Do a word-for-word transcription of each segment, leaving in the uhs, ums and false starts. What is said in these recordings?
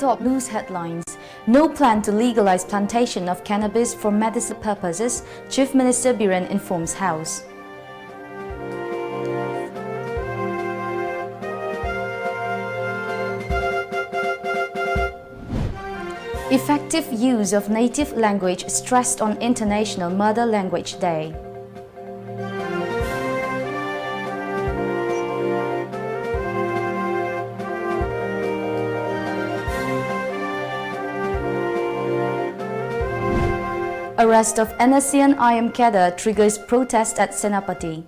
top news headlines. No plan to legalize plantation of cannabis for medicinal purposes, Chief Minister Biren informs House. Effective use of native language stressed on International Mother Language Day. Arrest of N S C N I M cadre triggers protest at Senapati.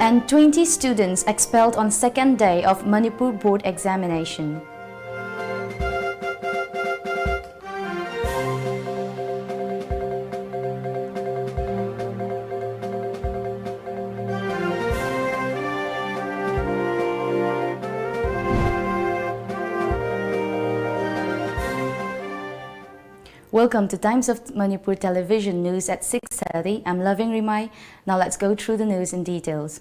And twenty students expelled on second day of Manipur board examination. Welcome to Times of Manipur Television News at six thirty. I'm Loving Rimai. Now let's go through the news in details.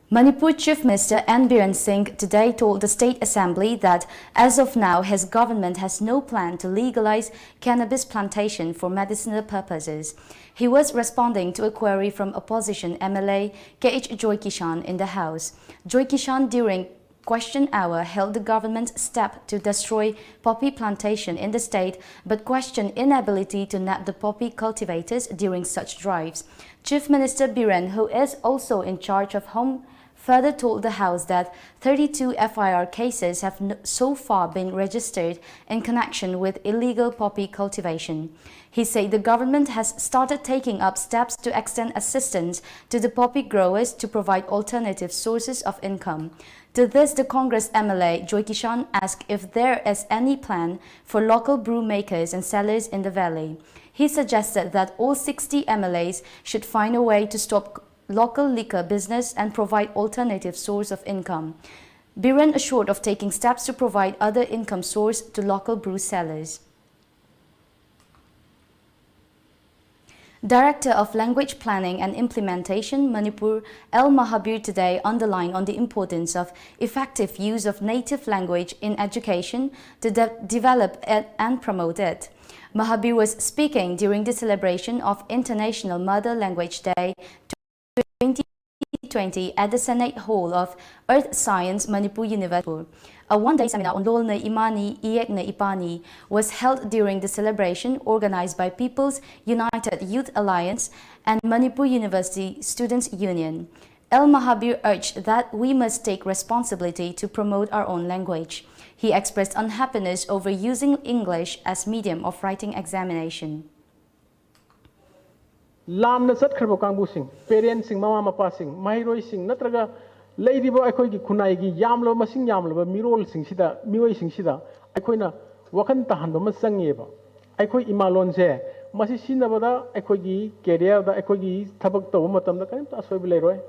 Manipur Chief Minister N Biren Singh today told the State Assembly that as of now, his government has no plan to legalize cannabis plantation for medicinal purposes. He was responding to a query from opposition M L A K H Joy Kishan in the House. Joy Kishan, during question hour, held the government's step to destroy poppy plantation in the state, but questioned inability to nab the poppy cultivators during such drives. Chief Minister Biren, who is also in charge of Home, further told the House that thirty-two F I R cases have n- so far been registered in connection with illegal poppy cultivation. He said the government has started taking up steps to extend assistance to the poppy growers to provide alternative sources of income. To this, the Congress M L A Joy Kishan asked if there is any plan for local brew makers and sellers in the valley. He suggested that all sixty M L As should find a way to stop local liquor business and provide alternative source of income. Biren assured of taking steps to provide other income source to local brew sellers. Director of Language Planning and Implementation, Manipur, L Mahabir today underlined on the importance of effective use of native language in education to de- develop it and promote it. Mahabir was speaking during the celebration of International Mother Language Day twenty twenty at the Senate Hall of Earth Science, Manipur University. A one-day seminar on Lolna Imani, Iyekna Ipani was held during the celebration organized by People's United Youth Alliance and Manipur University Students Union. L Mahabir urged that we must take responsibility to promote our own language. He expressed unhappiness over using English as medium of writing examination. ꯂꯥꯟꯅ ꯆꯠꯈ꯭ꯔꯕ ꯀꯥꯡꯕꯨꯁꯤꯡ, ꯄꯦꯔꯦꯟꯁꯁꯤꯡ, ꯃꯃꯥ ꯃꯄꯥꯁꯤꯡ, ꯃꯍꯩꯔꯣꯏꯁꯤꯡ ꯅꯠꯇ꯭ꯔꯒ ꯂꯩꯔꯤꯕ ꯑꯩꯈꯣꯏꯒꯤ ꯈꯨꯟꯅꯥꯏꯒꯤ ꯌꯥꯝꯂꯕ, ꯃꯁꯤꯡ ꯌꯥꯝꯂꯕ ꯃꯤꯔꯣꯜꯁꯤꯡꯁꯤꯗ, ꯃꯤꯑꯣꯏꯁꯤꯡꯁꯤꯗ ꯑꯩꯈꯣꯏꯅ ꯋꯥꯈꯜ ꯇꯥꯍꯟꯕ ꯑꯃ ꯆꯪꯉꯦꯕ꯫ ꯑꯩꯈꯣꯏ ꯏꯃꯥꯂꯣꯟꯁꯦ ꯃꯁꯤ ꯁꯤꯖꯤꯟꯅꯕꯗ ꯑꯩꯈꯣꯏꯒꯤ ꯀꯦꯔꯤꯌꯔꯗ, ꯑꯩꯈꯣꯏꯒꯤ ꯊꯕꯛ ꯇꯧꯕ ꯃꯇꯝꯗ ꯀꯔꯤꯝꯇ ꯑꯁꯣꯏꯕ ꯂꯩꯔꯣꯏ꯫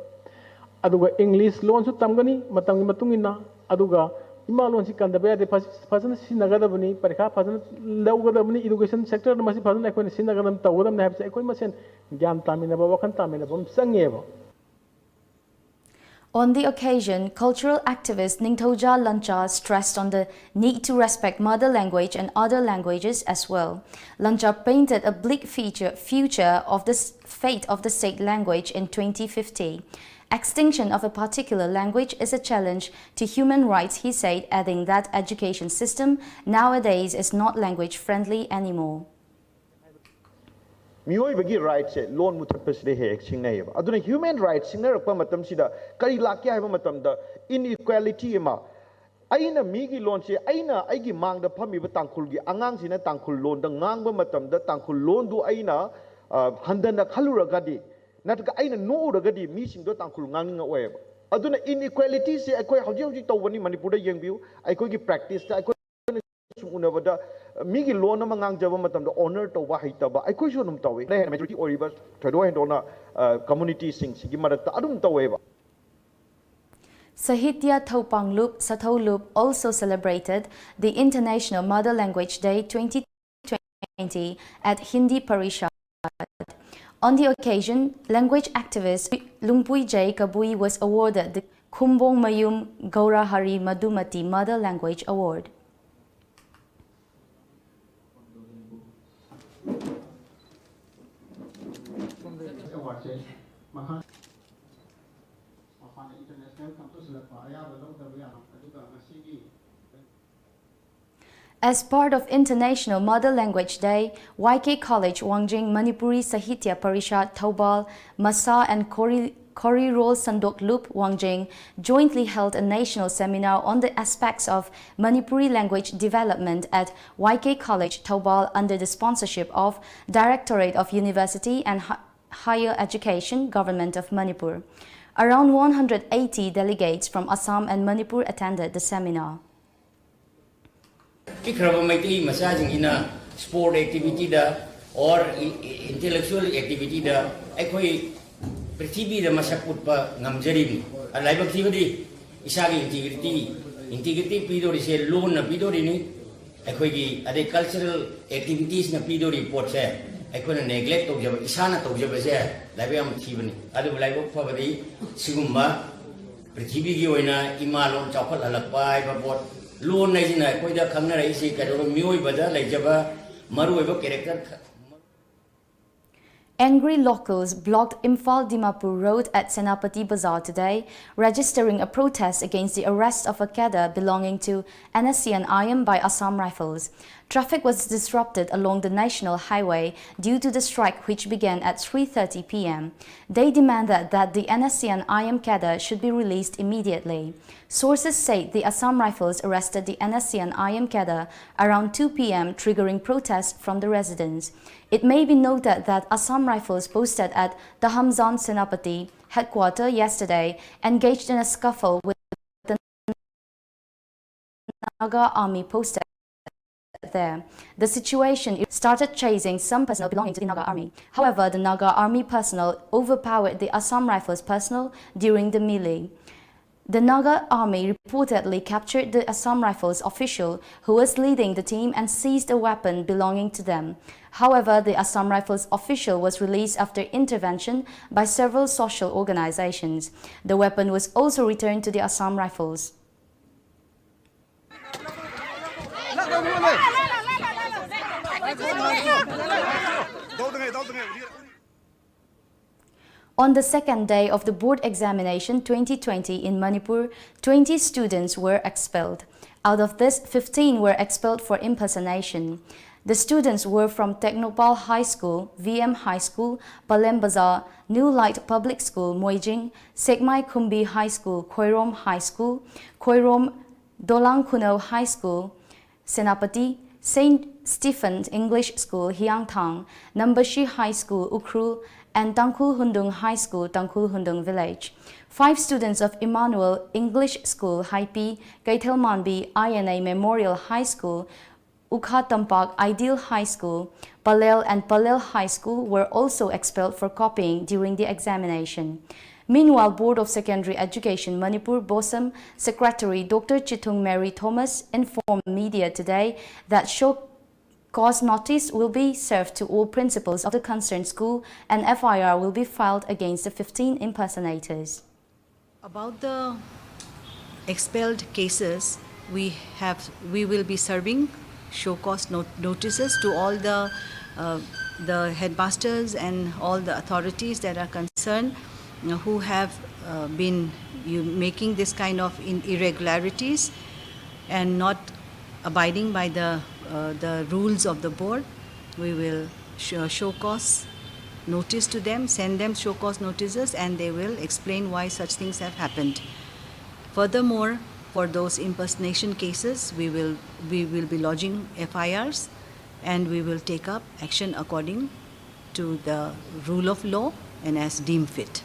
ꯑꯗꯨꯒ ꯏꯪꯂꯤꯁ ꯂꯣꯟꯁꯨ ꯇꯝꯒꯅꯤ ꯃꯇꯝꯒꯤ ꯃꯇꯨꯡ ꯏꯟꯅ, ꯑꯗꯨꯒ ꯏꯃꯥ ꯂꯣꯟꯁꯤ ꯀꯟꯗꯕ ꯌꯥꯗꯦ, ꯐꯖ- ꯐꯖꯅ ꯁꯤꯖꯤꯟꯅꯒꯗꯕꯅꯤ, ꯄꯔꯤꯈꯥ ꯐꯖꯅ ꯂꯧꯒꯗꯕꯅꯤ, ꯏꯗꯨꯀꯦꯁꯟ ꯁꯦꯛꯇꯔꯗ ꯃꯁꯤ ꯐꯖꯅ ꯑꯩꯈꯣꯏꯅ ꯁꯤꯖꯤꯟꯅꯒꯗꯕꯅꯤ, ꯇꯧꯒꯗꯕꯅꯤ ꯍꯥꯏꯕꯁꯦ ꯑꯩꯈꯣꯏ ꯃꯁꯦꯟ ꯒ꯭ꯌꯥꯟ ꯇꯥꯃꯤꯟꯅꯕ, ꯋꯥꯈꯜ ꯇꯥꯃꯤꯟꯅꯕ ꯑꯃ ꯆꯪꯉꯦꯕ꯫ On the occasion, cultural activist Ningthouja Lancha stressed on the need to respect mother language and other languages as well. Lancha painted a bleak feature, future of the s- fate of the state language in twenty fifty. Extinction of a particular language is a challenge to human rights, he said, adding that education system nowadays is not language friendly anymore. ꯃꯤꯑꯣꯏꯕꯒꯤ ꯔꯥꯏꯠꯁꯦ ꯂꯣꯟ ꯃꯨꯊꯠꯄꯁꯤꯗ ꯍꯦꯛ ꯍꯦꯛ ꯁꯤꯡꯅꯩꯌꯦꯕ꯫ ꯑꯗꯨꯅ human right ꯁꯤꯡꯅꯔꯛꯄ ꯃꯇꯝꯁꯤꯗ ꯀꯔꯤ ꯂꯥꯛꯀꯦ ꯍꯥꯏꯕ ꯃꯇꯝꯗ, ꯏꯟꯏꯀ꯭ꯋꯦꯂꯤꯇꯤ ꯑꯃ, ꯑꯩꯅ ꯃꯤꯒꯤ ꯂꯣꯟꯁꯦ, ꯑꯩꯅ ꯑꯩꯒꯤ ꯃꯥꯡꯗ ꯐꯝꯃꯤꯕ ꯇꯥꯡꯈꯨꯜꯒꯤ ꯑꯉꯥꯡꯁꯤꯅ ꯇꯥꯡꯈꯨꯜ ꯂꯣꯟꯗ ꯉꯥꯡꯕ ꯃꯇꯝꯗ ꯇꯥꯡꯈꯨꯜ ꯂꯣꯟꯗꯨ ꯑꯩꯅ ꯑ, ꯍꯟꯊꯅ ꯈꯜꯂꯨꯔꯒꯗꯤ, ꯅꯠꯇ꯭ꯔꯒ ꯑꯩꯅ ꯅꯣꯛꯎꯔꯒꯗꯤ ꯃꯤꯁꯤꯡꯗꯣ ꯇꯥꯡꯈꯨꯜ ꯉꯥꯡꯅꯤꯡꯉꯛꯑꯣꯏꯕ꯫ ꯑꯗꯨꯅ ꯏꯟꯏꯀ꯭ꯋꯦꯂꯤꯇꯤꯁꯦ ꯑꯩꯈꯣꯏ ꯍꯧꯖꯤꯛ ꯍꯧꯖꯤꯛ ꯇꯧꯕꯅꯤ ꯃꯅꯤꯄꯨꯔꯗ꯫ ꯌꯦꯡꯕꯤꯌꯨ, ꯑꯩꯈꯣꯏꯒꯤ ꯄ꯭ꯔꯦꯛꯇꯤꯁꯇ ꯑꯩꯈꯣꯏꯅ ꯁꯨꯝ ꯎꯅꯕꯗ, ꯃꯤꯒꯤ ꯂꯣꯟ ꯑꯃ ꯉꯥꯡꯖꯕ ꯃꯇꯝꯗ ꯑꯣꯅꯔ ꯇꯧꯕ ꯍꯩꯇꯕ ꯑꯩꯈꯣꯏꯁꯨ ꯑꯗꯨꯝ ꯇꯧꯏ꯫ ꯃꯦꯖꯣꯔꯤꯇꯤ ꯑꯣꯏꯔꯤꯕ ꯊꯣꯏꯗꯣꯛ ꯍꯦꯟꯗꯣꯛꯅ ꯀꯝꯃꯨꯅꯤꯇꯤꯁꯤꯡꯁꯤꯒꯤ ꯃꯔꯛꯇ ꯑꯗꯨꯝ ꯇꯧꯋꯦꯕ꯫ Sahitya Thoupanglub Sathoulub also celebrated the International Mother Language Day twenty twenty at Hindi Parishad. On the occasion, language activist Lungpui J Kabui was awarded the Khumbong Mayum Gaurahari Madhumati Mother Language Award. As part of International Mother Language Day, Y K College Wangjing Manipuri Sahitya Parishad Thoubal, MASA, and Khori- Khorirol Sandok Lup Wangjing jointly held a national seminar on the aspects of Manipuri language development at Y K College Thoubal under the sponsorship of Directorate of University and Hi- Higher Education, Government of Manipur. Around one hundred eighty delegates from Assam and Manipur attended the seminar. ꯄꯤꯛꯈ꯭ꯔꯕ Meitei ꯃꯆꯥꯁꯤꯡꯁꯤꯅ sport activity the or intellectual activity ꯗ ꯑꯩꯈꯣꯏ ꯄ꯭ꯔꯤꯊꯤꯕꯤꯗ ꯃꯁꯛ ꯎꯠꯄ ꯉꯝꯖꯔꯤꯕꯅꯤ꯫ ꯂꯥꯏꯕꯛ ꯊꯤꯕꯗꯤ ꯏꯁꯥꯒꯤ integrity, integrity ꯄꯤꯗꯣꯔꯤꯁꯦ ꯂꯣꯟꯅ ꯄꯤꯗꯣꯔꯤꯅꯤ꯫ ꯑꯩꯈꯣꯏꯒꯤ ꯑꯗꯩ cultural activities ꯅ ꯄꯤꯗꯣꯔꯤꯕ ꯄꯣꯠꯁꯦ ꯑꯩꯈꯣꯏꯅ neglect ꯇꯧꯖꯕ, ꯏꯁꯥꯅ ꯇꯧꯖꯕꯁꯦ ꯂꯥꯏꯕꯛ ꯌꯥꯝ ꯊꯤꯕꯅꯤ꯫ ꯑꯗꯨꯕꯨ ꯂꯥꯏꯕꯛ ꯐꯕꯗꯤ ꯁꯤꯒꯨꯝꯕ ꯄ꯭ꯔꯤꯊꯤꯕꯤꯒꯤ ꯑꯣꯏꯅ ꯏꯃꯥ ꯂꯣꯟ ꯆꯥꯎꯈꯠꯍꯜꯂꯛꯄ ꯍꯥꯏꯕ ꯄꯣꯠ, ꯂꯣꯟ ꯍꯥꯏꯁꯤꯅ ꯑꯩꯈꯣꯏꯗ ꯈꯪꯅꯔꯛꯏꯁꯤ ꯀꯩꯗꯧꯕ, ꯃꯤꯑꯣꯏꯕꯗ ꯂꯩꯖꯕ ꯃꯔꯨꯑꯣꯏꯕ character ꯈ- Angry locals blocked Imphal Dimapur Road at Senapati Bazar today, registering a protest against the arrest of a cadre belonging to N S C N I M by Assam Rifles. Traffic was disrupted along the national highway due to the strike, which began at three thirty p m. They demanded that the N S C N I M cadre should be released immediately. Sources said the Assam Rifles arrested the N S C N I M cadre around two p m, triggering protests from the residents. It may be noted that Assam Rifles posted at Dahamzan Senapati headquarter yesterday engaged in a scuffle with the Naga army posted there. The situation started chasing some personnel belonging to the Naga army. However, the Naga army personnel overpowered the Assam Rifles personnel during the melee. The Naga army reportedly captured the Assam Rifles official who was leading the team and seized a weapon belonging to them. However, the Assam Rifles official was released after intervention by several social organizations. The weapon was also returned to the Assam Rifles. On the second day of the board examination twenty twenty in Manipur, twenty students were expelled. Out of this, fifteen were expelled for impersonation. The students were from Tengnoupal High School, V M High School, Palem Bazar, New Light Public School, Moijing, Sekmai Khumbi High School, Khoirom High School, Khoirom Dolang Khunou High School, Senapati, Saint Stephen English School, Hiangthang, Nambashi High School, Ukhrul, and Tangkhul Hundung High School, Tangkhul Hundung Village. Five students of Emmanuel English School, Haipi, Keithelmanbi I N A Memorial High School, Ukha Tampak Ideal High School, Palel and Palel High School were also expelled for copying during the examination. Meanwhile, Board of Secondary Education Manipur, BOSEM, Secretary Doctor Chithung Mary Thomas informed media today that show cause notice will be served to all principals of the concerned school and F I R will be filed against the fifteen impersonators. About the expelled cases, we have, we will be serving show cause not-, notices to all the, uh, the headmasters and all the authorities that are concerned, uh, who have, uh, been, you, making this kind of in-, irregularities and not abiding by the, uh, the rules of the board. We will show, show cause notice to them, send them show cause notices, and they will explain why such things have happened. Furthermore, for those impersonation cases, we will, we will be lodging F I Rs, and we will take up action according to the rule of law and as deemed fit.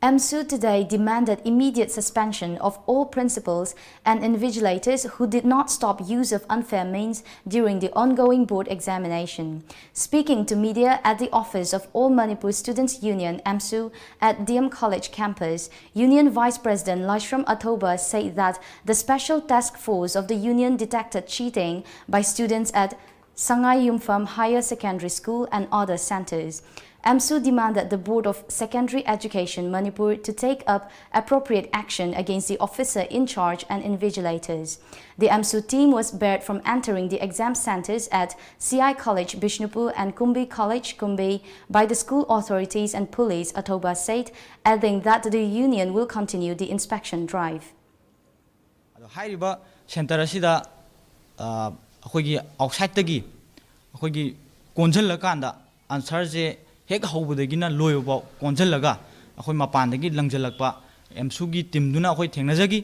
AMSU today demanded immediate suspension of all principals and invigilators who did not stop use of unfair means during the ongoing board examination. Speaking to media at the office of All Manipur Students Union, AMSU, at D M College campus, Union Vice President Laishram Athoba said that the special task force of the union detected cheating by students at Sangai Yumpham Higher Secondary School and other centers. AMSU demanded the Board of Secondary Education Manipur to take up appropriate action against the officer in charge and invigilators. The AMSU team was barred from entering the exam centers at C I College Bishnupur and Kumbi College Kumbi by the school authorities and police, Athoba said, adding that the union will continue the inspection drive. ꯑꯗꯣ ꯍꯥꯏꯔꯤꯕ centre ꯑꯁꯤꯗ ꯑ, ꯑꯩꯈꯣꯏꯒꯤ ꯑꯥꯎꯠꯁꯥꯏꯠꯇꯒꯤ ꯑꯩꯈꯣꯏꯒꯤ ꯀꯣꯟꯁꯤꯜꯂꯀꯥꯟꯗ ꯑꯟꯁꯔꯁꯦ ꯍꯦꯛ ꯍꯧꯕꯗꯒꯤꯅ ꯂꯣꯏꯕꯐꯥꯎ ꯀꯣꯟꯁꯤꯜꯂꯒ ꯑꯩꯈꯣꯏ ꯃꯄꯥꯟꯗꯒꯤ ꯂꯪꯁꯤꯜꯂꯛꯄ ꯑꯦꯝꯁꯨꯒꯤ ꯇꯤꯝꯗꯨꯅ ꯑꯩꯈꯣꯏ ꯊꯦꯡꯅꯖꯈꯤ꯫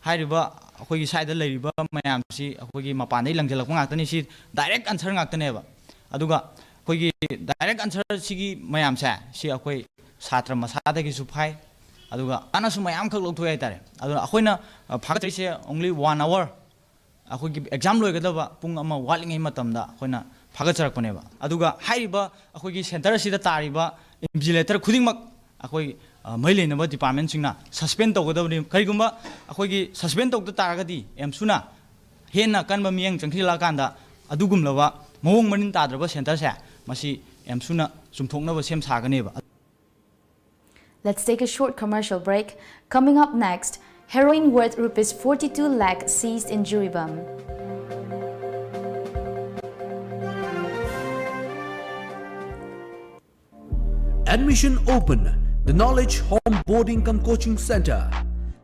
ꯍꯥꯏꯔꯤꯕ ꯑꯩꯈꯣꯏꯒꯤ ꯁ꯭ꯋꯥꯏꯗ ꯂꯩꯔꯤꯕ ꯃꯌꯥꯝꯁꯤ ꯑꯩꯈꯣꯏꯒꯤ ꯃꯄꯥꯟꯗꯒꯤ ꯂꯪꯁꯤꯜꯂꯛꯄ ꯉꯥꯛꯇꯅꯤ꯫ ꯁꯤ ꯗꯥꯏꯔꯦꯛ ꯑꯟꯁꯔ ꯉꯥꯛꯇꯅꯦꯕ꯫ ꯑꯗꯨꯒ ꯑꯩꯈꯣꯏꯒꯤ ꯗꯥꯏꯔꯦꯛ ꯑꯟꯁꯔꯁꯤꯒꯤ ꯃꯌꯥꯝꯁꯦ ꯁꯤ ꯑꯩꯈꯣꯏ ꯁꯥꯇ꯭ꯔ ꯃꯁꯥꯗꯒꯤꯁꯨ ꯐꯥꯏ꯫ ꯑꯗꯨꯒ ꯀꯥꯟꯅꯁꯨ ꯃꯌꯥꯝꯈꯛ ꯂꯧꯊꯣꯛꯑꯦ ꯍꯥꯏꯇꯥꯔꯦ꯫ ꯑꯗꯨꯅ ꯑꯩꯈꯣꯏꯅ ꯑ, ꯐꯥꯒꯠꯆꯔꯤꯁꯦ only one hour, ꯑꯩꯈꯣꯏꯒꯤ ꯑꯦꯛꯖꯥꯝ ꯂꯣꯏꯒꯗꯕ ꯄꯨꯡ ꯑꯃ ꯋꯥꯠꯂꯤꯉꯩ ꯃꯇꯝꯗ ꯑꯩꯈꯣꯏꯅ ꯐꯥꯒꯠꯆꯔꯛꯄꯅꯦꯕ꯫ ꯑꯗꯨꯒ ꯍꯥꯏꯔꯤꯕ ꯑꯩꯈꯣꯏꯒꯤ ꯁꯦꯟꯇꯔ ꯑꯁꯤꯗ ꯇꯥꯔꯤꯕ ꯏꯟꯚꯤꯖꯤꯂꯦꯇꯔ ꯈꯨꯗꯤꯡꯃꯛ ꯑꯩꯈꯣꯏ ꯑ, ꯃꯔꯤ ꯂꯩꯅꯕ ꯗꯤꯄꯥꯔꯠꯃꯦꯟꯁꯤꯡꯅ ꯁꯁꯄꯦꯟ ꯇꯧꯒꯗꯕꯅꯤ꯫ ꯀꯔꯤꯒꯨꯝꯕ ꯑꯩꯈꯣꯏꯒꯤ ꯁꯁꯄꯦꯟ ꯇꯧꯗ ꯇꯥꯔꯒꯗꯤ ꯑꯦꯝꯁꯨꯅ ꯍꯦꯟꯅ ꯀꯟꯕ ꯃꯤꯠꯌꯦꯡ ꯆꯪꯁꯤꯜꯂꯛꯑꯀꯥꯟꯗ ꯑꯗꯨꯒꯨꯝꯂꯕ ꯃꯑꯣꯡ ꯃꯔꯤꯟ ꯇꯥꯗ꯭ꯔꯕ ꯁꯦꯟꯇꯔꯁꯦ ꯃꯁꯤ ꯑꯦꯝꯁꯨꯅ ꯆꯨꯝꯊꯣꯛꯅꯕ ꯁꯦꯝ ꯁꯥꯒꯅꯦꯕ꯫ Let's take a short commercial break. Coming up next, heroin worth rupees forty-two lakh seized in Jiribam. Admission open. The Knowledge Home Boarding cum Coaching Center.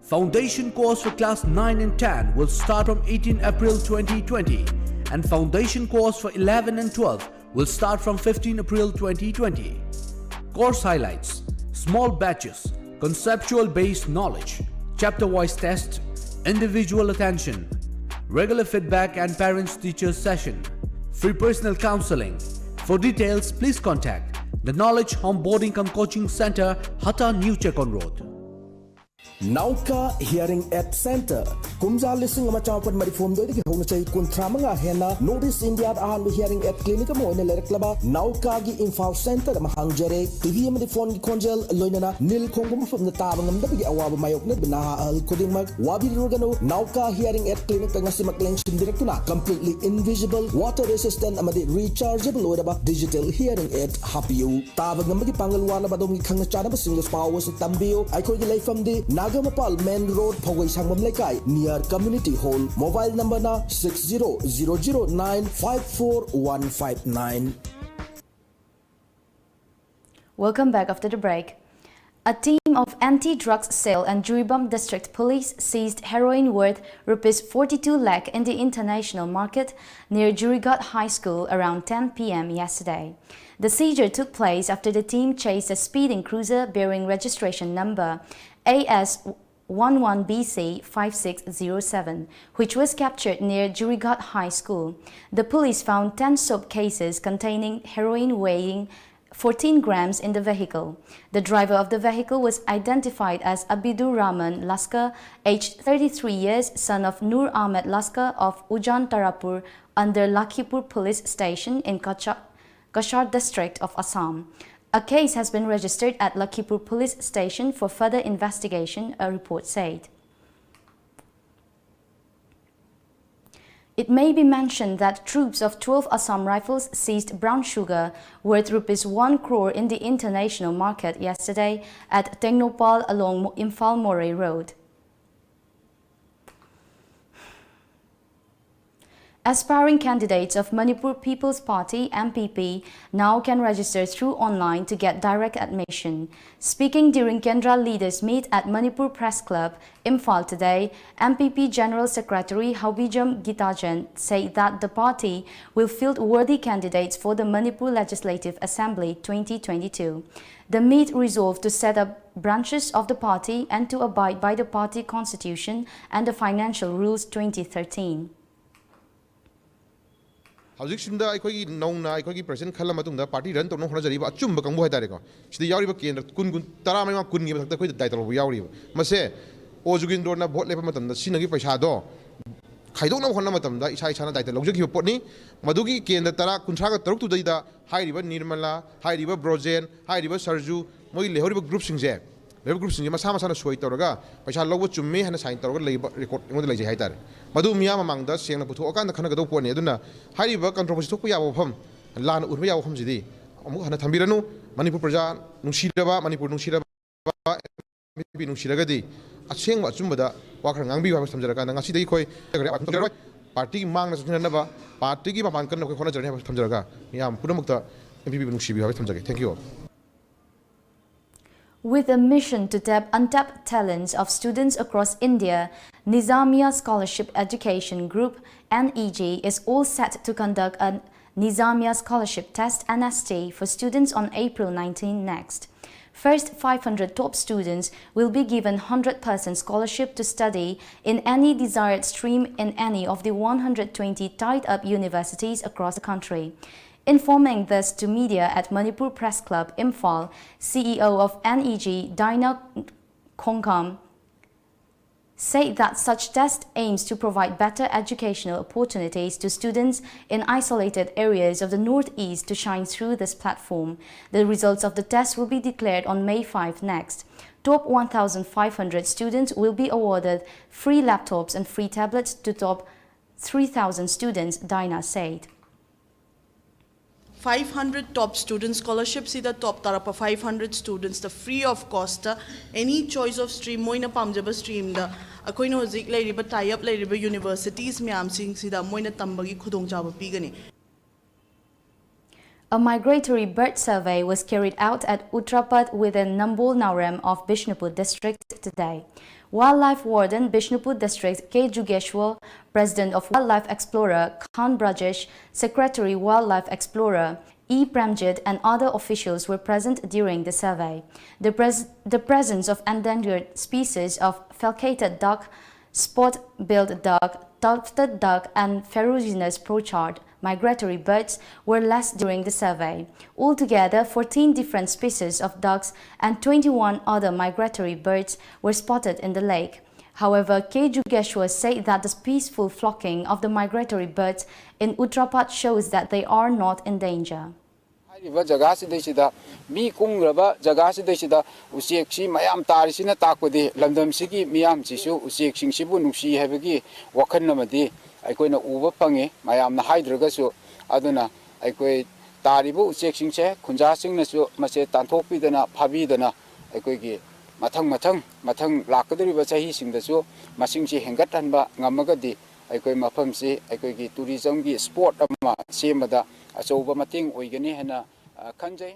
Foundation course for class nine and ten will start from eighteen April twenty twenty, and foundation course for eleven and twelve will start from fifteen April twenty twenty. Course highlights: small batches, conceptual based knowledge, chapter wise test, individual attention, regular feedback and parents teachers session, free personal counseling. For details, please contact The Knowledge Onboarding cum Coaching Center, Hata, New Checkon Road. Nauka Hearing Aid Center. ꯀꯨꯝꯖꯥ ꯂꯤꯁꯤꯡ ꯑꯃ ꯆꯃꯥꯄꯟ ꯃꯔꯤꯐꯨ ꯍꯨꯝꯗꯣꯏꯗꯒꯤ ꯍꯧꯅ ꯆꯍꯤ ꯀꯨꯟꯊ꯭ꯔꯥ ꯃꯉꯥ ꯍꯦꯟꯅ North East India ꯗ ꯑꯍꯥꯟꯕ hearing aid clinic ꯑꯃ ꯑꯣꯏꯅ ꯂꯩꯔꯛꯂꯕ ꯅꯥꯎꯀꯥꯒꯤ ꯏꯝꯐꯥꯜ center ꯑꯃ ꯍꯥꯡꯖꯔꯦ꯫ ꯇꯤ ꯚꯤ ꯑꯃꯗꯤ phone ꯒꯤ ꯈꯣꯟꯖꯦꯜ, ꯂꯣꯏꯅꯅ ꯅꯤꯜ ꯈꯣꯡꯕ ꯃꯐꯝꯗ ꯇꯥꯕ ꯉꯝꯗꯕꯒꯤ ꯑꯋꯥꯕ ꯃꯥꯌꯣꯛꯅꯔꯤꯕ ꯅꯍꯥ ꯑꯍꯜ ꯈꯨꯗꯤꯡꯃꯛ ꯋꯥꯕꯤꯔꯨꯔꯒꯅꯨ꯫ ꯅꯥꯎꯀꯥ Hearing Aid Clinic ꯇ ꯉꯁꯤꯃꯛ ꯂꯦꯡꯁꯤꯟꯕꯤꯔꯛꯇꯨꯅ completely invisible, water resistant ꯑꯃꯗꯤ rechargeable ꯑꯣꯏꯔꯕ digital hearing aid ꯍꯥꯞꯄꯤꯌꯨ꯫ ꯇꯥꯕ ꯉꯝꯕꯒꯤ ꯄꯥꯡꯒꯜ ꯋꯥꯠꯂꯕ ꯑꯗꯣꯝꯒꯤ ꯈꯪꯅ ꯆꯥꯟꯅꯕꯁꯤꯡꯗꯁꯨ ꯄꯥꯎ ꯑꯁꯤ ꯇꯝꯕꯤꯌꯨ꯫ ꯑꯩꯈꯣꯏꯒꯤ ꯂꯩꯐꯝꯗꯤ ꯅꯥꯒꯥꯃꯄꯥꯜ main road, ꯐꯧꯒꯩ ꯁꯪꯕꯝ ꯂꯩꯀꯥꯏ, near community hall꯫ Mobile number ꯅ six zero zero zero nine five four one five nine. Welcome back after the break. A team of anti-drugs cell and Jiribam District Police seized heroin worth rupees forty-two lakh in the international market near Jirighat High School around ten p m yesterday. The seizure took place after the team chased a speeding cruiser bearing registration number A S one one B C five six zero seven, which was captured near Jirighat High School. The police found ten soap cases containing heroin weighing fourteen grams in the vehicle. The driver of the vehicle was identified as Abidur Rahman Laskar, aged thirty-three years, son of Nur Ahmed Laskar of Ujan Tarapur under Lakhipur Police Station in Kacha-, Cachar district of Assam. A case has been registered at Lakhipur Police Station for further investigation, a report said. It may be mentioned that troops of twelve Assam Rifles seized brown sugar worth rupees one crore in the international market yesterday at Tengnoupal along Mo-, Imphal Moreh Road. Aspiring candidates of Manipur People's Party, M P P, now can register through online to get direct admission. Speaking during Kendra Leaders Meet at Manipur Press Club, Imphal today, M P P General Secretary Haobijam Gitajan said that the party will field worthy candidates for the Manipur Legislative Assembly twenty twenty-two. The meet resolved to set up branches of the party and to abide by the party constitution and the financial rules twenty thirteen. ꯍꯧꯖꯤꯛꯁꯤꯗ ꯑꯩꯈꯣꯏꯒꯤ ꯅꯧꯅ ꯑꯩꯈꯣꯏꯒꯤ president ꯈꯜꯂ ꯃꯇꯨꯡꯗ party run ꯇꯧꯅꯕ ꯍꯣꯠꯅꯖꯔꯤꯕ ꯑꯆꯨꯝꯕ ꯀꯥꯡꯕꯨ ꯍꯥꯏꯇꯥꯔꯦꯀꯣ, ꯁꯤꯗ ꯌꯥꯎꯔꯤꯕ ꯀꯦꯟꯗ꯭ꯔ ꯀꯨꯟ, ꯀꯨꯟ, ꯇꯔꯥꯃꯔꯤ ꯃꯉꯥ, ꯀꯨꯟꯒꯤ ꯃꯊꯛꯇ ꯑꯩꯈꯣꯏꯗ ꯗꯥꯏꯇ ꯂꯧꯕ ꯌꯥꯎꯔꯤꯕ꯫ ꯃꯁꯦ ꯑꯣ ꯖꯨꯒꯤꯟꯗ꯭ꯔꯣꯅ ꯚꯣꯠ ꯂꯦꯞꯄ ꯃꯇꯝꯗ ꯁꯤꯖꯤꯟꯅꯈꯤꯕ ꯄꯩꯁꯥꯗꯣ ꯈꯥꯏꯗꯣꯛꯅꯕ ꯍꯣꯠꯅꯕ ꯃꯇꯝꯗ ꯏꯁꯥ ꯏꯁꯥꯅ ꯗꯥꯏꯇ ꯂꯧꯖꯈꯤꯕ ꯄꯣꯠꯅꯤ꯫ ꯃꯗꯨꯒꯤ ꯀꯦꯟꯗ꯭ꯔ ꯇꯔꯥ, ꯀꯨꯟꯊ꯭ꯔꯥꯒ ꯇꯔꯨꯛꯇꯨꯗꯩꯗ ꯍꯥꯏꯔꯤꯕ ꯅꯤꯔꯃꯂꯥ, ꯍꯥꯏꯔꯤꯕ ꯕ꯭ꯔꯣꯖꯦꯟ, ꯍꯥꯏꯔꯤꯕ ꯁꯔꯖꯨ, ꯃꯣꯏ ꯂꯩꯍꯧꯔꯤꯕ ꯒ꯭ꯔꯨꯞꯁꯤꯡꯁꯦ, ꯂꯩꯍꯧꯔꯤꯕ ꯒ꯭ꯔꯨꯞꯁꯤꯡꯁꯦ ꯃꯁꯥ ꯃꯁꯥꯅ ꯁꯣꯏ ꯇꯧꯔꯒ ꯄꯩꯁꯥ ꯂꯧꯕ ꯆꯨꯝꯃꯤ ꯍꯥꯏꯅ ꯁꯥꯏꯟ ꯇꯧꯔꯒ ꯂꯩꯕ ꯔꯦꯀꯣꯔꯗ ꯑꯩꯉꯣꯟꯗ ꯂꯩꯖꯩ ꯍꯥꯏꯇꯥꯔꯦ꯫ ꯃꯗꯨ ꯃꯤꯌꯥꯝ ꯃꯃꯥꯡꯗ ꯁꯦꯡꯅ ꯄꯨꯊꯣꯛꯑꯀꯥꯟꯗ ꯈꯟꯅꯒꯗꯧꯕ ꯄꯣꯠꯅꯤ꯫ ꯑꯗꯨꯅ ꯍꯥꯏꯔꯤꯕ ꯀꯟꯇ꯭ꯔꯣꯚꯔꯁꯤ ꯊꯣꯛꯄ ꯌꯥꯕ ꯋꯥꯐꯝ, ꯂꯥꯟꯅ ꯎꯍꯟꯕ ꯌꯥꯕ ꯋꯥꯐꯝꯁꯤꯗꯤ ꯑꯃꯨꯛ ꯍꯟꯅ ꯊꯝꯕꯤꯔꯅꯨ꯫ ꯃꯅꯤꯄꯨꯔ ꯄ꯭ꯔꯖꯥ ꯅꯨꯡꯁꯤꯔꯕ, ꯃꯅꯤꯄꯨꯔ ꯅꯨꯡꯁꯤꯔꯕ ꯑꯦꯝ ꯄꯤ ꯅꯨꯡꯁꯤꯔꯒꯗꯤ ꯑꯁꯦꯡꯕ ꯑꯆꯨꯝꯕꯗ ꯋꯥ ꯈꯔ ꯉꯥꯡꯕꯤꯌꯨ ꯍꯥꯏꯕꯁꯤ ꯊꯝꯖꯔꯀꯥꯟꯗ ꯉꯁꯤꯗꯒꯤ ꯑꯩꯈꯣꯏ ꯄꯥꯔꯇꯤꯒꯤ ꯃꯥꯡꯗ ꯆꯠꯅꯅꯕ, ꯄꯥꯔꯇꯤꯒꯤ ꯃꯄꯥꯟ ꯀꯟꯅ ꯑꯩꯈꯣꯏ ꯍꯣꯠꯅꯖꯔꯅꯤ ꯍꯥꯏꯕꯁꯤ ꯊꯝꯖꯔꯒ ꯃꯤꯌꯥꯝ ꯄꯨꯝꯅꯃꯛꯇ ꯑꯦꯝ ꯄꯤ ꯄꯤꯕꯨ ꯅꯨꯡꯁꯤꯕꯤꯌꯨ ꯍꯥꯏꯕꯁꯤ ꯊꯝꯖꯒꯦ꯫ Thank you all. With a mission to tap untapped talents of students across India, Nizamiya Scholarship Education Group, N E G, is all set to conduct a Nizamiya Scholarship Test, N S T, for students on April nineteen next. First five hundred top students will be given hundred percent scholarship to study in any desired stream in any of the one hundred twenty tied-up universities across the country. Informing this to media at Manipur Press Club, Imphal, C E O of N E G, Daina Khongkham, said that such test aims to provide better educational opportunities to students in isolated areas of the Northeast to shine through this platform. The results of the test will be declared on May five next. Top one thousand five hundred students will be awarded free laptops and free tablets to top three thousand students, Daina said. Five hundred top student scholarship ꯁꯤꯗ top ꯇꯥꯔꯛꯄ five hundred students ꯇ free of cost ꯇ any choice of stream, ꯃꯣꯏꯅ ꯄꯥꯝꯖꯕ stream ꯗ ꯑꯩꯈꯣꯏꯅ ꯍꯧꯖꯤꯛ ꯂꯩꯔꯤꯕ tie up ꯂꯩꯔꯤꯕ universities ꯃꯌꯥꯝꯁꯤꯡꯁꯤꯗ ꯃꯣꯏꯅ ꯇꯝꯕꯒꯤ ꯈꯨꯗꯣꯡꯆꯥꯕ ꯄꯤꯒꯅꯤ꯫ A migratory bird survey was carried out at Uttarapad within Nambol Naorem of Bishnupur district today. Wildlife Warden, Bishnupur District, K Jugeshwar, President of Wildlife Explorer, Khan Brajesh, Secretary Wildlife Explorer, E Premjit, and other officials were present during the survey. The, pres- the presence of endangered species of falcated duck, spot-billed duck, tufted duck, and ferruginous pochard migratory birds were less during the survey. Altogether, fourteen different species of ducks and twenty-one other migratory birds were spotted in the lake. However, K Jugeshwar said that the peaceful flocking of the migratory birds in Uttarpad shows that they are not in danger. ꯍꯥꯏꯔꯤꯕ ꯖꯒꯥꯁꯤꯗꯩꯁꯤꯗ ꯃꯤ ꯀꯨꯝꯈ꯭ꯔꯕ ꯖꯒꯥꯁꯤꯗꯩꯁꯤꯗ ꯎꯆꯦꯛꯁꯤ ꯃꯌꯥꯝ ꯇꯥꯔꯤꯁꯤꯅ ꯇꯥꯛꯄꯗꯤ ꯂꯝꯗꯝꯁꯤꯒꯤ ꯃꯤꯌꯥꯝꯁꯤꯁꯨ ꯎꯆꯦꯛꯁꯤꯡꯁꯤꯕꯨ ꯅꯨꯡꯁꯤ ꯍꯥꯏꯕꯒꯤ ꯋꯥꯈꯜ ꯑꯃꯗꯤ ꯑꯩꯈꯣꯏꯅ ꯎꯕ ꯐꯪꯉꯤ꯫ ꯃꯌꯥꯝꯅ ꯍꯥꯏꯗ꯭ꯔꯒꯁꯨ꯫ ꯑꯗꯨꯅ ꯑꯩꯈꯣꯏ ꯇꯥꯔꯤꯕ ꯎꯆꯦꯛꯁꯤꯡꯁꯦ ꯈꯨꯟꯖꯥꯁꯤꯡꯅꯁꯨ ꯃꯁꯦ ꯇꯥꯟꯊꯣꯛꯄꯤꯗꯅ ꯐꯥꯕꯤꯗꯅ ꯑꯩꯈꯣꯏꯒꯤ ꯃꯊꯪ ꯃꯊꯪ ꯃꯊꯪ ꯂꯥꯛꯀꯗꯧꯔꯤꯕ ꯆꯍꯤꯁꯤꯡꯗꯁꯨ ꯃꯁꯤꯡꯁꯤ ꯍꯦꯟꯒꯠꯍꯟꯕ ꯉꯝꯃꯒꯗꯤ ꯑꯩꯈꯣꯏ ꯃꯐꯝꯁꯤ ꯑꯩꯈꯣꯏꯒꯤ tourism ꯒꯤ spot ꯑꯃ ꯁꯦꯝꯕꯗ ꯑꯆꯧꯕ ꯃꯇꯦꯡ ꯑꯣꯏꯒꯅꯤ ꯍꯥꯏꯅ ꯑ, ꯈꯟꯖꯩ꯫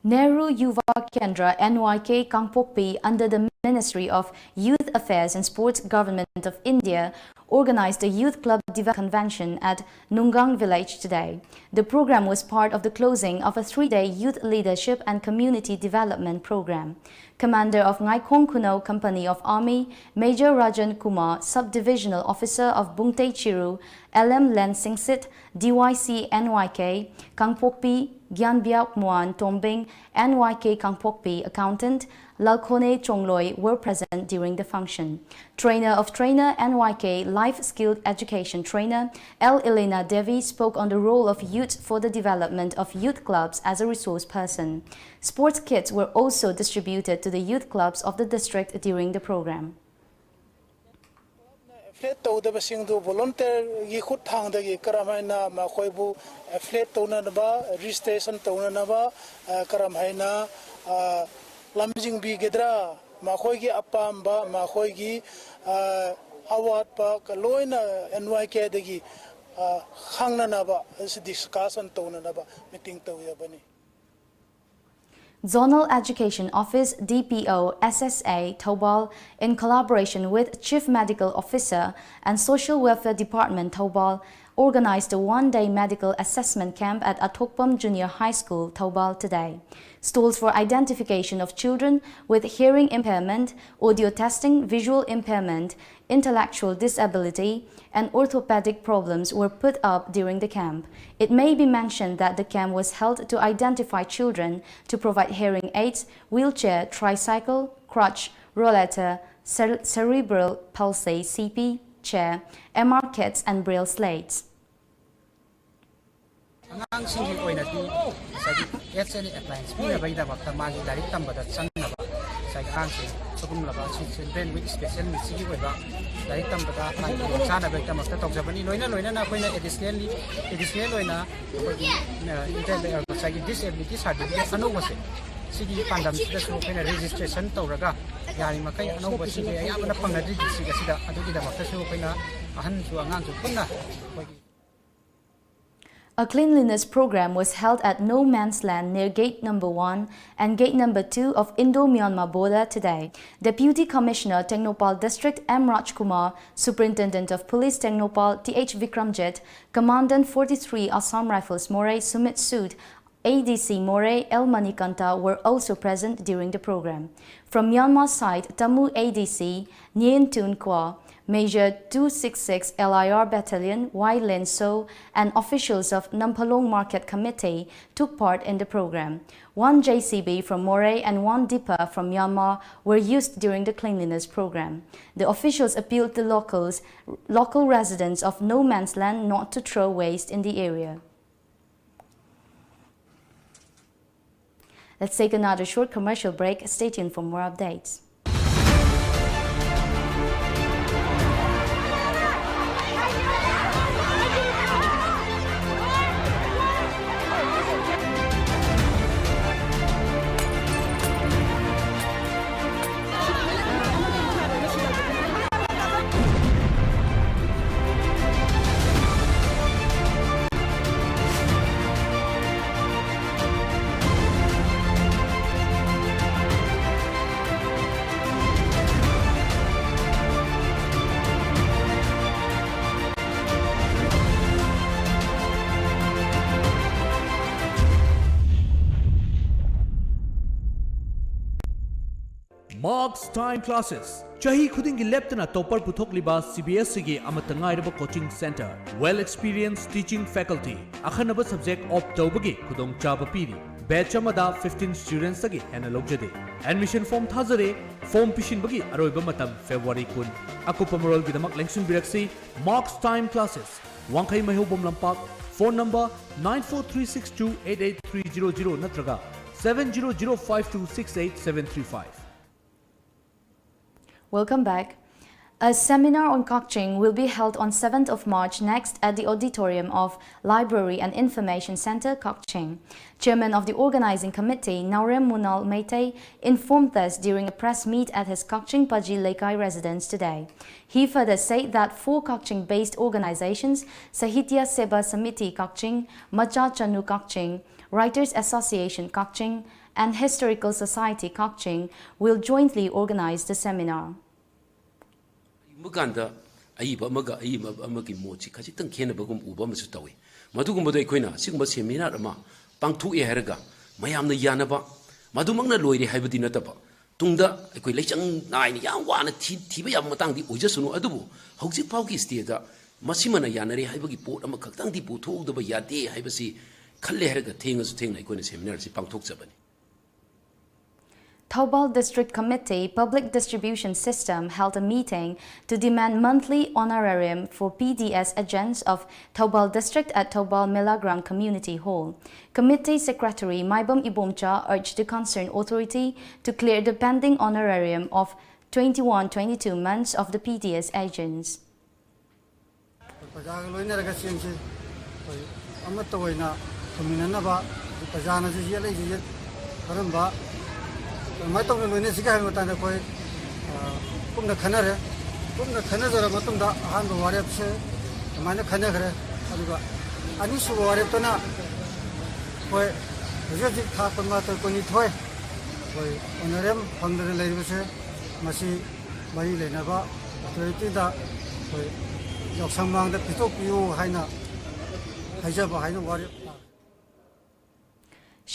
Nehru Yuva Kendra, N Y K, Kangpokpi, under the Ministry of Youth Affairs and Sports, Government of India, organized the Youth Club Development Convention at Nungang Village today. The program was part of the closing of a three-day youth leadership and community development program. Commander of Ngaikhong Khunou Company of Army, Major Rajan Kumar, Sub-Divisional Officer of Bungtei Chiru, L M Len Singsit, D Y C N Y K, Kangpokpi, Gyanbiak Muan Tombing, N Y K Kangpokpi, Accountant, Lalkhone Chongloi were present during the function. Trainer of Trainer, N Y K Life Skilled Education Trainer, L Elena Devi spoke on the role of youth for the development of youth clubs as a resource person. Sports kits were also distributed to the youth clubs of the district during the program. Affiliate ꯇꯧꯗꯕꯁꯤꯡꯗꯨ volunteer ꯒꯤ ꯈꯨꯠꯊꯥꯡꯗꯒꯤ ꯀꯔꯝꯍꯥꯏꯅ ꯃꯈꯣꯏꯕꯨ affiliate ꯇꯧꯅꯅꯕ, registration ꯇꯧꯅꯅꯕ, ꯑ, ꯀꯔꯝꯍꯥꯏꯅ, ꯑ, ꯂꯝꯖꯤꯡꯕꯤꯒꯗ꯭ꯔꯥ, ꯃꯈꯣꯏꯒꯤ ꯑꯄꯥꯝꯕ, ꯃꯈꯣꯏꯒꯤ, ꯑ, ꯑꯋꯥꯠꯄ ꯂꯣꯏꯅ N Y K ꯗꯒꯤ, ꯑ, ꯈꯪꯅꯅꯕ, discussion ꯇꯧꯅꯅꯕ meeting ꯇꯧꯖꯕꯅꯤ꯫ Zonal Education Office, D P O, S S A, Thoubal, in collaboration with Chief Medical Officer and Social Welfare Department, Thoubal, organized a one-day medical assessment camp at Athokpam Junior High School, Thoubal today. Stalls for identification of children with hearing impairment, audio testing, visual impairment, intellectual disability, and orthopedic problems were put up during the camp. It may be mentioned that the camp was held to identify children, to provide hearing aids, wheelchair, tricycle, crutch, rollator, cere- cerebral palsy, C P, chair, M R kits, and braille slates. ꯑꯉꯥꯡꯁꯤꯡꯒꯤ ꯑꯣꯏꯅꯗꯤ ꯉꯁꯥꯏꯒꯤ ꯑꯦꯠꯁ and ꯑꯦꯄ꯭ꯂꯥꯏꯟꯁ ꯄꯤꯅꯕꯒꯤꯗꯃꯛꯇ ꯃꯥꯒꯤ ꯂꯥꯏꯔꯤꯛ ꯇꯝꯕꯗ ꯆꯪꯅꯕ ꯉꯁꯥꯏꯒꯤ ꯑꯉꯥꯡꯁꯤꯡ ꯁꯤꯒꯨꯝꯂꯕ ꯁꯤ ꯆꯤꯜꯗ꯭ꯔꯦꯟ ꯋꯤꯠ ꯁ꯭ꯄꯦꯁꯦꯜ ꯅꯤꯗꯁꯤꯒꯤ ꯑꯣꯏꯕ ꯂꯥꯏꯔꯤꯛ ꯇꯝꯕꯗ ꯃꯥꯒꯤ ꯈꯨꯗꯣꯡꯆꯥꯅꯕꯒꯤꯗꯃꯛꯇ ꯇꯧꯖꯕꯅꯤ꯫ ꯂꯣꯏꯅ ꯂꯣꯏꯅꯅ ꯑꯩꯈꯣꯏꯅ ꯑꯦꯗꯤꯁꯅꯦꯜꯂꯤ ꯑꯦꯗꯤꯁꯅꯦꯜ ꯑꯣꯏꯅ ꯑꯩꯈꯣꯏꯒꯤ ꯏꯟꯇꯔ ꯉꯁꯥꯏꯒꯤ ꯗꯤꯁꯑꯦꯕꯤꯂꯤꯇꯤ ꯁꯥꯔꯇꯤꯐꯤꯀꯦꯠ ꯑꯅꯧꯕꯁꯦ ꯁꯤꯒꯤ ꯄꯥꯟꯗꯝꯁꯤꯗꯁꯨ ꯑꯩꯈꯣꯏꯅ ꯔꯦꯖꯤꯁꯇ꯭ꯔꯦꯁꯟ ꯇꯧꯔꯒ ꯌꯥꯔꯤꯃꯈꯩ ꯑꯅꯧꯕ ꯁꯤꯒꯤ ꯑꯌꯥꯝꯕꯅ ꯐꯪꯅꯗ꯭ꯔꯤ ꯗꯤꯁꯇ꯭ꯔꯤꯛ ꯑꯁꯤꯗ꯫ ꯑꯗꯨꯒꯤꯗꯃꯛꯇꯁꯨ ꯑꯩꯈꯣꯏꯅ ꯑꯍꯟꯁꯨ ꯑꯉꯥꯡꯁꯨ ꯄꯨꯟꯅ ꯑꯩꯈꯣꯏꯒꯤ A cleanliness program was held at No Man's Land near gate number one and gate number two of Indo-Myanmar border today. Deputy Commissioner Tengnoupal District M Rajkumar, Superintendent of Police Tengnoupal Th Vikramjit, Commandant forty-three Assam Rifles Moreh Sumit Sood, A D C Moreh L Manikanta were also present during the program. From Myanmar side, Tamu A D C Nyen Tun Kwa, Major two six six L I R Battalion Y Lin So, and officials of Namphalong Market Committee took part in the program. One J C B from Moreh and one dipper from Myanmar were used during the cleanliness program. The officials appealed to locals, local residents of No Man's Land not to throw waste in the area. Let's take another short commercial break. Stay tuned for more updates. Marks Time Classes. ꯆꯍꯤ ꯈꯨꯗꯤꯡꯒꯤ ꯂꯦꯞꯇꯅ topper ꯄꯨꯊꯣꯛꯂꯤꯕ C B ꯑꯦꯁ ꯏꯒꯤ ꯑꯃꯠꯇ ꯉꯥꯏꯔꯕ coaching centre, well experience teaching faculty, ꯑꯈꯟꯅꯕ subject opt ꯇꯧꯕꯒꯤ ꯈꯨꯗꯣꯡꯆꯥꯕ ꯄꯤꯔꯤ꯫ ꯕꯦꯆ ꯑꯃꯗ ꯐꯤꯐꯇꯤꯟ ꯁ꯭ꯇꯨꯗꯦꯟꯠꯁꯇꯒꯤ ꯍꯦꯟꯅ ꯂꯧꯖꯗꯦ꯫ ꯑꯦꯗꯃꯤꯁꯟ ꯐꯣꯔꯝ ꯊꯥꯖꯔꯦ꯫ ꯐꯣꯔꯝ ꯄꯤꯁꯤꯟꯕꯒꯤ ꯑꯔꯣꯏꯕ ꯃꯇꯝ ꯐꯦꯕ꯭ꯔꯨꯋꯥꯔꯤ ꯀꯨꯟ꯫ ꯑꯀꯨꯞꯄ ꯃꯔꯣꯜꯒꯤꯗꯃꯛ ꯂꯦꯡꯁꯤꯟꯕꯤꯔꯛꯁꯤ꯫ Marks Time Classes, ꯋꯥꯡꯈꯩ ꯃꯩꯍꯧꯕꯝ ꯂꯝꯄꯥꯛ꯫ Phone number nine four three six two eight eight three zero zero ꯅꯠꯇ꯭ꯔꯒ seven zero zero five two six eight seven three five꯫ Welcome back. A seminar on Kakching will be held on seventh of March next at the auditorium of Library and Information Center, Kakching. Chairman of the organizing committee, Naorem Munal Meitei, informed us during a press meet at his Kakching Paji Leikai residence today. He further said that four Kakching-based organizations, Sahitya Seva Samiti Kakching, Macha Chanu Kakching, Writers Association Kakching, and Historical Society Kakching, will jointly organize the seminar. ꯀꯔꯤꯒꯨꯝꯕ ꯀꯥꯟꯗ ꯑꯏꯕ ꯑꯃꯒ ꯑꯏꯕ ꯑꯃꯒꯤ ꯃꯣꯠꯁꯤ ꯈꯖꯤꯛꯇꯪ ꯈꯦꯠꯅꯕꯒꯨꯝ ꯎꯕ ꯑꯃꯁꯨ ꯇꯧꯏ꯫ ꯃꯗꯨꯒꯨꯝꯕꯗ ꯑꯩꯈꯣꯏꯅ ꯑꯁꯤꯒꯨꯝꯕ ꯁꯦꯃꯤꯅꯥꯔ ꯑꯃ ꯄꯥꯡꯊꯣꯛꯑꯦ ꯍꯥꯏꯔꯒ ꯃꯌꯥꯝꯅ ꯌꯥꯅꯕ, ꯃꯗꯨꯃꯛꯅ ꯂꯣꯏꯔꯦ ꯍꯥꯏꯕꯗꯤ ꯅꯠꯇꯕ, ꯇꯨꯡꯗ ꯑꯩꯈꯣꯏ ꯂꯩꯆꯪ ꯅꯥꯏꯅ ꯌꯥꯝ ꯋꯥꯅ ꯊꯤ-, ꯊꯤꯕ ꯌꯥꯕ ꯃꯇꯥꯡꯗꯤ ꯑꯣꯏꯖꯁꯅꯨ, ꯑꯗꯨꯕꯨ ꯍꯧꯖꯤꯛ ꯐꯥꯎꯒꯤ ꯁ꯭ꯇꯦꯖꯇ ꯃꯁꯤꯃꯅ ꯌꯥꯅꯔꯦ ꯍꯥꯏꯕꯒꯤ ꯄꯣꯠ ꯑꯃꯈꯛꯇꯪꯗꯤ ꯄꯨꯊꯣꯛꯍꯧꯗꯕ ꯌꯥꯗꯦ ꯍꯥꯏꯕꯁꯤ ꯈꯜꯂꯦ ꯍꯥꯏꯔꯒ ꯊꯦꯡꯉꯁꯨ ꯊꯦꯡꯅ ꯑꯩꯈꯣꯏꯅ ꯁꯦꯃꯤꯅꯥꯔꯁꯤ ꯄꯥꯡꯊꯣꯛꯆꯕꯅꯤ꯫ Thoubal District Committee Public Distribution System held a meeting to demand monthly honorarium for P D S agents of Thoubal District at Thoubal Melagram Community Hall. Committee Secretary Maibam Ibomcha urged the concerned authority to clear the pending honorarium of twenty-one twenty-two months of the P D S agents. ꯄ꯭ꯔꯖꯥꯒ ꯂꯣꯏꯅꯔꯒ ꯆꯦꯡꯁꯤ ꯑꯩꯈꯣꯏ ꯑꯃꯠꯇ ꯑꯣꯏꯅ ꯊꯝꯃꯤꯟꯅꯅꯕ, ꯄ꯭ꯔꯖꯥꯅꯁꯨ ꯌꯦꯠꯂꯛꯏꯁꯤ ꯌꯦꯠ ꯀꯔꯝꯕ, ꯀꯃꯥꯏꯅ ꯇꯧꯅ ꯂꯣꯏꯅꯁꯤꯒꯦ ꯍꯥꯏꯕ ꯃꯇꯥꯡꯗ ꯑꯩꯈꯣꯏ, ꯑ, ꯀꯨꯞꯅ ꯈꯟꯅꯔꯦ꯫ ꯀꯨꯞꯅ ꯈꯟꯅꯖꯔꯕ ꯃꯇꯨꯡꯗ ꯑꯍꯥꯟꯕ ꯋꯥꯔꯦꯞꯁꯦ ꯑꯗꯨꯃꯥꯏꯅ ꯈꯟꯅꯈ꯭ꯔꯦ꯫ ꯑꯗꯨꯒ ꯑꯅꯤꯁꯨꯕ ꯋꯥꯔꯦꯞꯇꯅ ꯑꯩꯈꯣꯏ ꯍꯧꯖꯤꯛ ꯍꯧꯖꯤꯛ ꯊꯥ ꯀꯨꯟꯃꯥꯊꯣꯏ, ꯀꯨꯟꯅꯤꯊꯣꯏ ꯑꯩꯈꯣꯏ ꯑꯣꯅꯔꯦꯝ ꯐꯪꯗꯅ ꯂꯩꯔꯤꯕꯁꯦ, ꯃꯁꯤ ꯃꯔꯤ ꯂꯩꯅꯕ ꯑꯣꯊꯣꯔꯤꯇꯤꯗ ꯑꯩꯈꯣꯏ ꯌꯥꯎꯁꯪ ꯃꯥꯡꯗ ꯄꯤꯊꯣꯛꯄꯤꯌꯨ ꯍꯥꯏꯅ ꯍꯥꯏꯖꯕ ꯍꯥꯏꯅ ꯋꯥꯔꯦꯞ ꯇꯥꯔꯦ꯫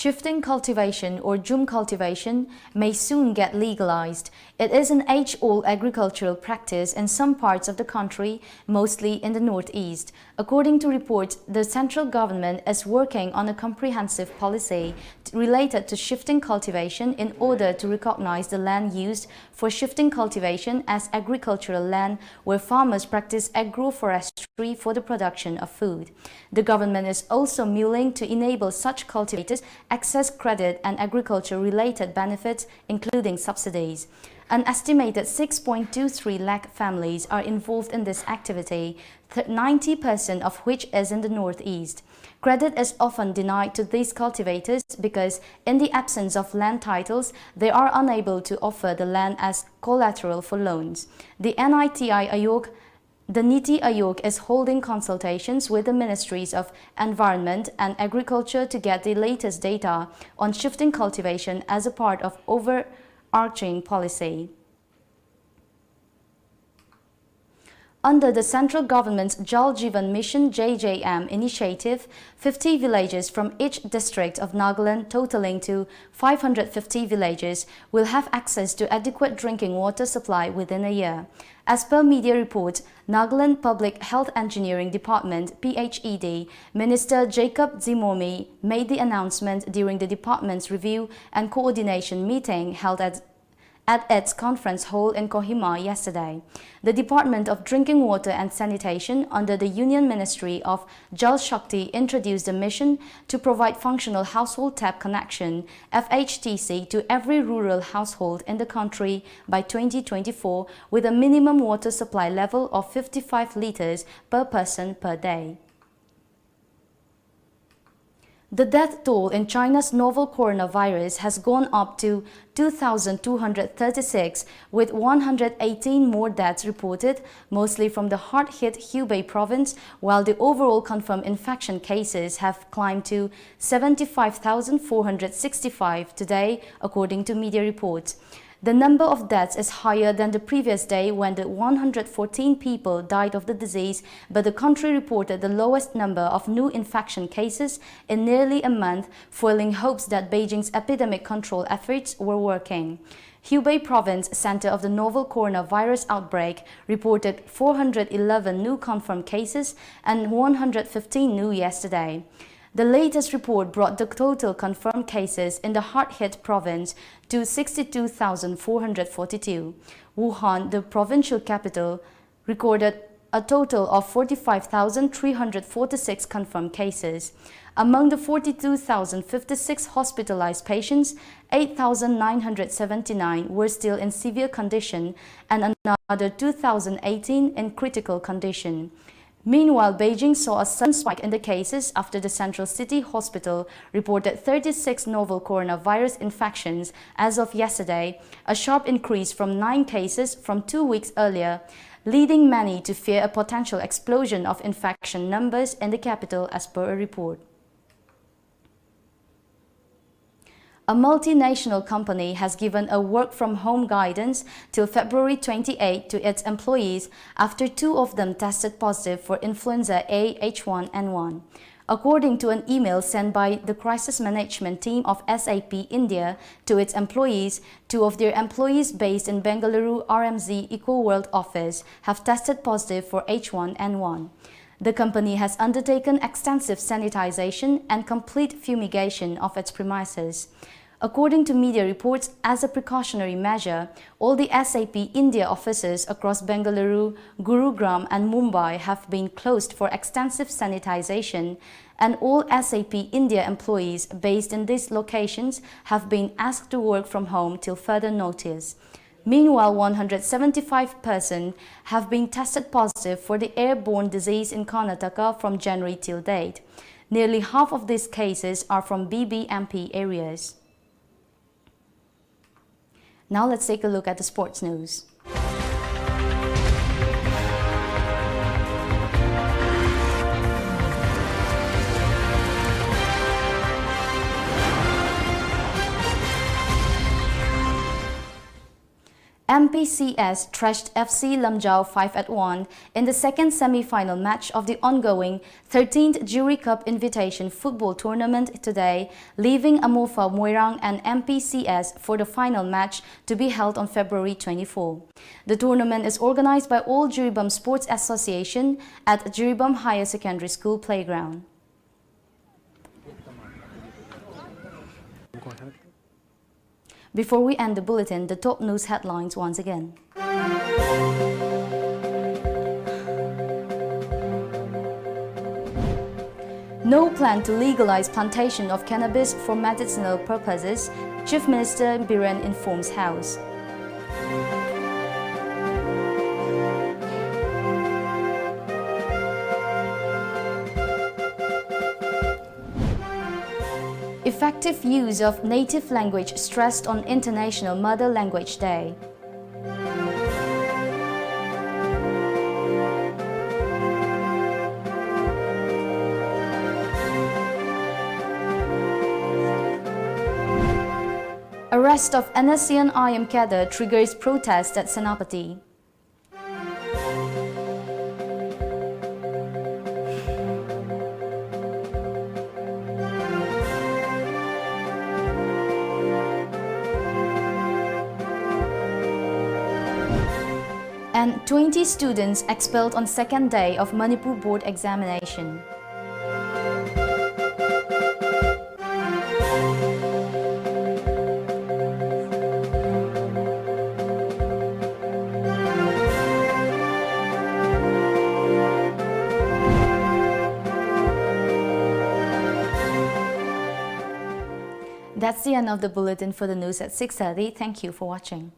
Shifting cultivation or jhum cultivation may soon get legalized. It is an age-old agricultural practice in some parts of the country, mostly in the northeast. According to reports, the central government is working on a comprehensive policy t- related to shifting cultivation in order to recognize the land used for shifting cultivation as agricultural land where farmers practice agroforestry for the production of food. The government is also mulling to enable such cultivators access credit and agriculture-related benefits, including subsidies. An estimated six point two three lakh families are involved in this activity, th- ninety percent of which is in the Northeast. Credit is often denied to these cultivators because, in the absence of land titles, they are unable to offer the land as collateral for loans. The NITI Aayog the NITI Aayog is holding consultations with the Ministries of Environment and Agriculture to get the latest data on shifting cultivation as a part of overarching policy. Under the central government's Jal Jeevan Mission J J M initiative, fifty villages from each district of Nagaland, totaling to five hundred fifty villages, will have access to adequate drinking water supply within a year. As per media reports, Nagaland Public Health Engineering Department, P H E D, Minister Jacob Zhimomi made the announcement during the department's review and coordination meeting held at at its conference hall in Kohima yesterday. The Department of Drinking Water and Sanitation under the Union Ministry of Jal Shakti introduced a mission to provide functional household tap connection, F H T C, to every rural household in the country by twenty twenty-four, with a minimum water supply level of fifty-five liters per person per day. The death toll in China's novel coronavirus has gone up to two thousand two hundred thirty-six, with one hundred eighteen more deaths reported, mostly from the hard-hit Hubei province, while the overall confirmed infection cases have climbed to seventy-five thousand four hundred sixty-five today, according to media reports. The number of deaths is higher than the previous day, when the one hundred fourteen people died of the disease, but the country reported the lowest number of new infection cases in nearly a month, fueling hopes that Beijing's epidemic control efforts were working. Hubei province, center of the novel coronavirus outbreak, reported four hundred eleven new confirmed cases and one hundred fifteen new yesterday. The latest report brought the total confirmed cases in the hard-hit province to sixty-two thousand four hundred forty-two. Wuhan, the provincial capital, recorded a total of forty-five thousand three hundred forty-six confirmed cases. Among the forty-two thousand fifty-six hospitalized patients, eight thousand nine hundred seventy-nine were still in severe condition and another two thousand eighteen in critical condition. Meanwhile, Beijing saw a sudden spike in the cases after the central city hospital reported thirty-six novel coronavirus infections as of yesterday, a sharp increase from nine cases from two weeks earlier, leading many to fear a potential explosion of infection numbers in the capital, as per a report. A multinational company has given a work-from-home guidance till February twenty-eight to its employees after two of them tested positive for influenza A H one N one. According to an email sent by the crisis management team of SAP India to its employees, two of their employees based in Bengaluru R M Z EcoWorld office have tested positive for H one N one. The company has undertaken extensive sanitization and complete fumigation of its premises. According to media reports, as a precautionary measure, all the SAP India offices across Bengaluru, Gurugram, and Mumbai have been closed for extensive sanitization, and all SAP India employees based in these locations have been asked to work from home till further notice. Meanwhile, one hundred seventy-five persons have been tested positive for the airborne disease in Karnataka from January till date. Nearly half of these cases are from B B M P areas. Now let's take a look at the sports news. M P C S thrashed F C Lamjao five at one in the second semi-final match of the ongoing thirteenth Jury Cup Invitation Football Tournament today, leaving Amofa Moirang and M P C S for the final match to be held on February twenty-four. The tournament is organized by All Jiribam Sports Association at Jiribam Higher Secondary School playground. Before we end the bulletin, the top news headlines once again. No plan to legalize plantation of cannabis for medicinal purposes, Chief Minister Biren informs House. Effective use of native language stressed on International Mother Language Day. Arrest of N S C N I M cadre triggers protest at Senapati. And twenty students expelled on second day of Manipur board examination. That's the end of the bulletin for the news at six thirty. Thank you for watching.